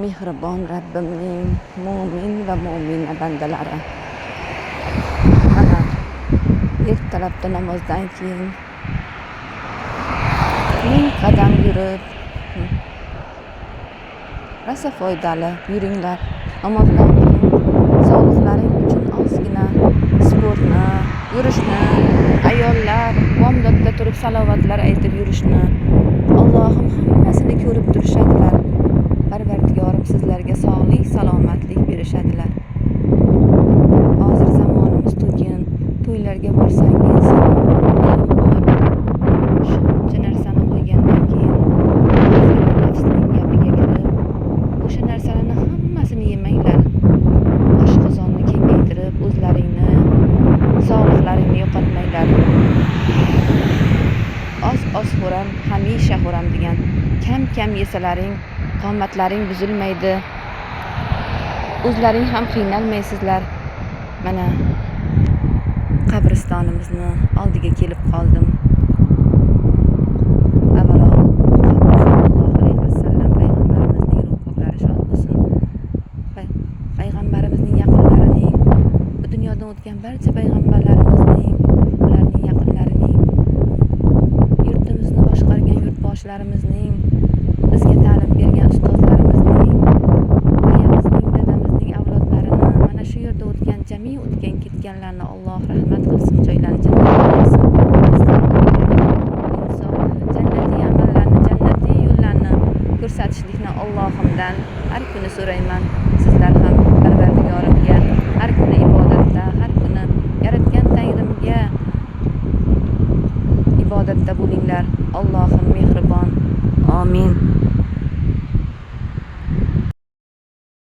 Mehribon Rabbimning mo'min va mo'mina bandalari. Mana ertalabda namozdan keyin 1000 qadam yurib, rosa foydali, yuringlar. Namozdan keyin sog'liqlaring uchun ozgina sportni, yurishni, ayollar bomdodda turib salovatlar aytib yurishni, Allohim hammasini ko'rib turishadilar. Parvardigorim sizlarga sog'lik, salomatlik berishadilar. Hozir zamonimiz to'kin, to'ylarga borsangiz, shuncha narsani qo'ygandan keyin ozgina nafsning gapiga kirib, o'sha narsalarni hammasini yemanglar. Oshqozonni kengaytirib, o'zlaringni sog'liqlaringni yo'qotmanglar. Oz-oz xo'ram, hamisha xo'ram degan. Kam-kam yesalaring, qomatlaring buzilmaydi. O'zlaring ham qiynalmaysizlar. Mana qabristonimizni oldiga kelib qoldim. Avvalo Muhammad sallallohu alayhi vasallam payg'ambarimizning ruh poklari shod bo'lsin. Payg'ambarimizning yaqinlarining, bu dunyodan o'tgan barcha payg'ambarlarimizning, ularning yaqinlarining, yurtimizni boshqargan yurtboshilarimizning, bizga ta'lim bergan ustozlarimizning, ayamizning, dadamizning avlodlarini, mana shu yerda o'tgan jami o'tgan ketganlarni Alloh rahmat qilsin, joylarini jannatga qilsin. Insof, jannatiy amallarni, jannatiy yo'llarni ko'rsatishlikni Allohimdan har kuni so'rayman.